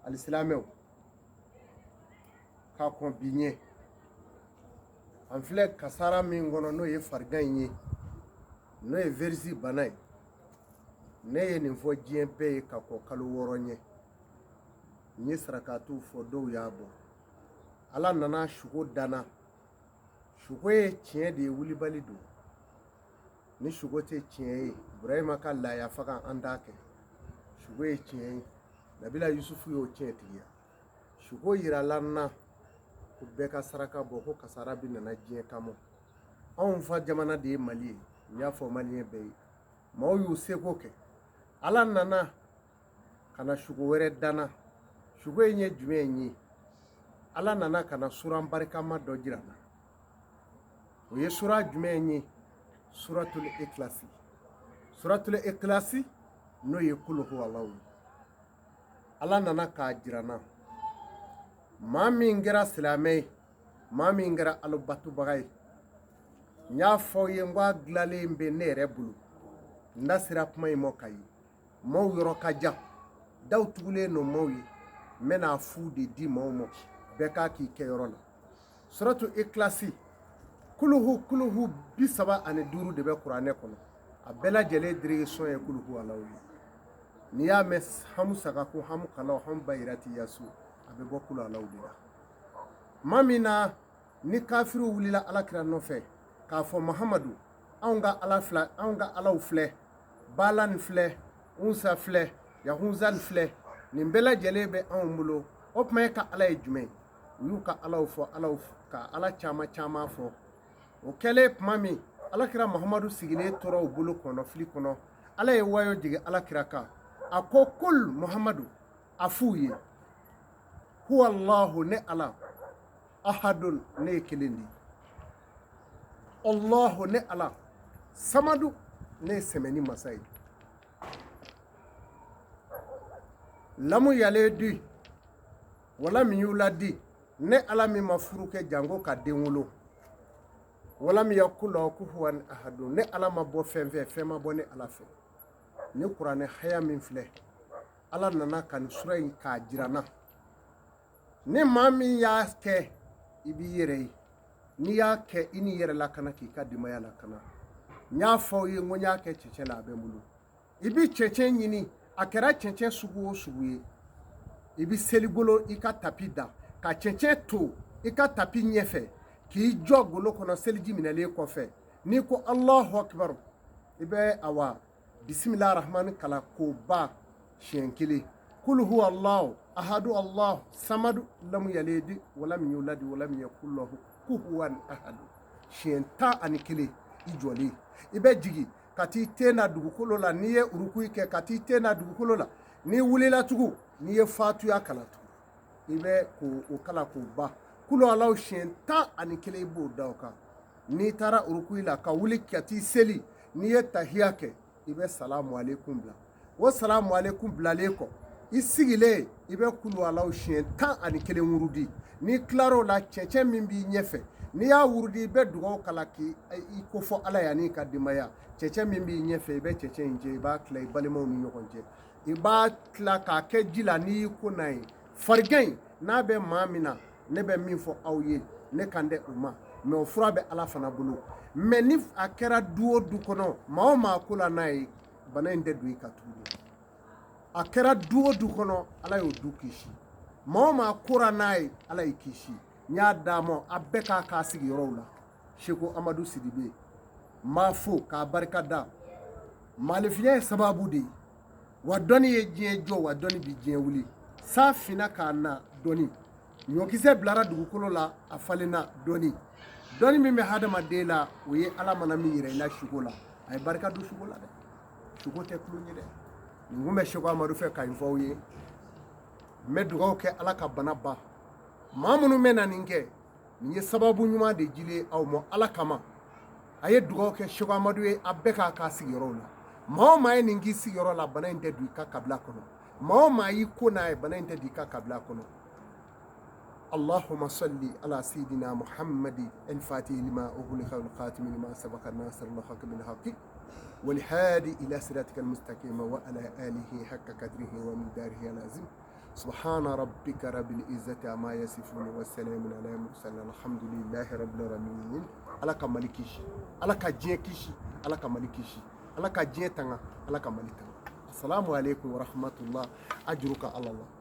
Alisilamɛw, ka kɔn bi ɲɛ, an filɛ kasara min kɔnɔ, n'o ye farigan in ye, n'o ye virus bana ye. Ne ye nin fɔ diɲɛ bɛɛ ye ka kɔn kalo 6 ɲɛ. N ye sarakatiw fɔ, dɔw y'a bɔ. Ala nana suko danna. Suko ye tiɲɛ de ye, wulibali don. Ni suko tɛ tiɲɛ ye, Burahima ka laaya faga an t'a kɛ. Suko ye tiɲɛ ye, Nabila Yusufu y'o tiɲɛ tigiya. Suko yirala n na ko bɛɛ ka saraka bɔ, ko kasara bi nana diɲɛ kama. Anw fa jamana de ye Mali ye. N y'a fɔ maliyɛn bɛɛ ye, maaw y'u seko kɛ. Ala nana ka na suko wɛrɛ danna. Suko in ye jumɛn ye? Ala nana ka na suran barikama dɔ jira n na. O ye sura jumɛn ye? Suratul Ikhlasi. Suratul Ikhlasi, n'o ye kulu huwalahu ye. Ala nana k'a jira n na, maa min kɛra silamɛ ye, maa min kɛra alabatobaga ye. N y'a fɔ aw ye n ko a dilanlen bɛ ne yɛrɛ bolo. N da sera kuma in ma ka ye maaw yɔrɔ ka jan, daw tugulen don maaw ye. N bɛna fu de di maaw ma, bɛɛ k'a k'i kɛyɔrɔ la. Suratu Ikhlasi, kuluhu kuluhu 35 de bɛ kuranɛ kɔnɔ. A bɛɛ lajɛlen direction ye kuluhu alaw ye. N'i y'a mɛn hamu sagako, hamu kalaw, hamu bayirati yasu, a bɛ bɔ kulu alaw de la. Maa min na ni kafiriw wulila alakira nɔfɛ k'a fɔ Mahamadu, anw ka ala fila, anw ka alaw filɛ, Balan filɛ, Unsa filɛ, Yahuzal filɛ, nin bɛɛ lajɛlen bɛ anw bolo, o tuma e ka ala ye jumɛn ye? U y'u ka alaw fɔ, alaw ka ala caman caman fɔ. O kɛlen tuma min, alakira Mahamadu sigilen tora u bolo kɔnɔ fili kɔnɔ. Ala ye wayo jigin alakira kan, a ko kul Muhamadu, a f'u ye huwa Allahu, ne ala, ahadun, ne ye kelen de ye, Allahu, ne ala, samadu, ne ye sɛmɛni masa ye, lamu yalidi wala yuladi, ne ala min ma furu kɛ janko ka den wolo, walam yakun lahu kufuwan ahadun, ne ala ma bɔ fɛn fɛ, fɛn ma bɔ ne ala fɛ. Ni kuranɛ haya min filɛ, ala nana ka nin sura in k'a jira n na. Ni maa min y'a kɛ, i b'i yɛrɛ ye. N'i y'a kɛ, i n'i yɛrɛ lakana, k'i ka denbaya lakana. N y'a fɔ aw ye n ko n y'a kɛ cɛncɛn la, a bɛ n bolo. I bɛ cɛncɛn ɲini, a kɛra cɛncɛn sugu o sugu ye, i bɛ seligolo i ka tapi da ka cɛncɛn to i ka tapi ɲɛfɛ, k'i jɔ golo kɔnɔ seliji minɛlen kɔfɛ. N'i ko Alahu akibaru, i bɛ awa bisimila rahmani kalan k'o ban siɲɛ kelen. Kul huwa Allahu ahadu Allahu samadu lam yalidi walam yuladi walam yakul lahu kufuwan ahadu, siɲɛ 11 i jɔlen. I bɛ jigin ka t'i ten na dugukolo la. N'i ye urukui kɛ ka t'i ten na dugukolo la, n'i wulila tugun, n'i ye fatuya kalan tugun, i bɛ k'o kalan k'o ban. Kulu alaw siɲɛ 11, i b'o da o kan. N'i taara urukui la ka wuli ka t'i seli, n'i ye tahiya kɛ, i bɛ salamu aleykum bila. O salamu aleykum bilalen kɔ, i sigilen, i bɛ kulu alaw siɲɛ 11 wurudi. N'i tilar'o la, cɛncɛn min b'i ɲɛfɛ, n'i y'a wurudi, i bɛ dugawu kalan k'i ko fɔ ala ye an'i ka denbaya. Cɛncɛn min b'i ɲɛfɛ, i bɛ cɛncɛn in jɛ, i b'a tila i balimaw ni ɲɔgɔn cɛ, i b'a tila k'a kɛ ji la. N'i y'i ko n'a ye, farigan in n'a bɛ maa min na, ne bɛ min fɔ aw ye, ne kan tɛ o ma, mais o fura bɛ ala fana bolo. Mais ni a kɛra du o du kɔnɔ, maa o maa ko la n'a ye, bana in tɛ don i kan tuguni. A kɛra du o du kɔnɔ, ala y'o du kisi. Maa o maa kora n'a ye, ala y'i kisi. N y'a d'a ma, a bɛɛ k'a k'a sigiyɔrɔw la. Seko Amadu Sidibe, n b'a fo k'a barika da. Maalifinya ye sababu de ye wa dɔnni ye diɲɛ jɔ, wa dɔnni bi diɲɛ wuli. San finna k'a na dɔnni, ɲɔkisɛ bilara dugukolo la, a falenna dɔnni. Dɔnni min bɛ hadamaden la, o ye ala mana min yira i la suko la. A ye barika don suko la dɛ, suko tɛ tulon ye dɛ. Nin kun bɛ Seko Amadu fɛ ka nin fɔ aw ye. N bɛ dugawu kɛ ala ka bana ban. Maa minnu bɛ na nin kɛ, nin ye sababu ɲuman de jilen aw ma ala kama. A ye dugawu kɛ Seko Amadu ye, a bɛɛ k'a k'a sigiyɔrɔw la. Maa o maa ye nin k'i sigiyɔrɔ la, bana in tɛ don i ka kabila kɔnɔ. Maa o maa y'i ko n'a ye, bana in tɛ don i ka kabila kɔnɔ. اللهم صل على سيدنا محمد الفاتح لما أغلق والخاتم لما سبق الناصر الحق بالحق والهادي إلى صراطك المستقيم وعلى آله حق قدره ومقداره العظيم. Subhana rabbika rabbil izzati amma yasifun wa salamun ala mursalin, alhamdulillahi rabbil alamin. Ala ka Mali kisi, Ala ka diɲɛ kisi, Ala ka Mali kisi, Ala ka diɲɛ tanga, Ala ka Mali tanga. Assalamu alaikum wa rahmatullah. Ajruka ala Allah.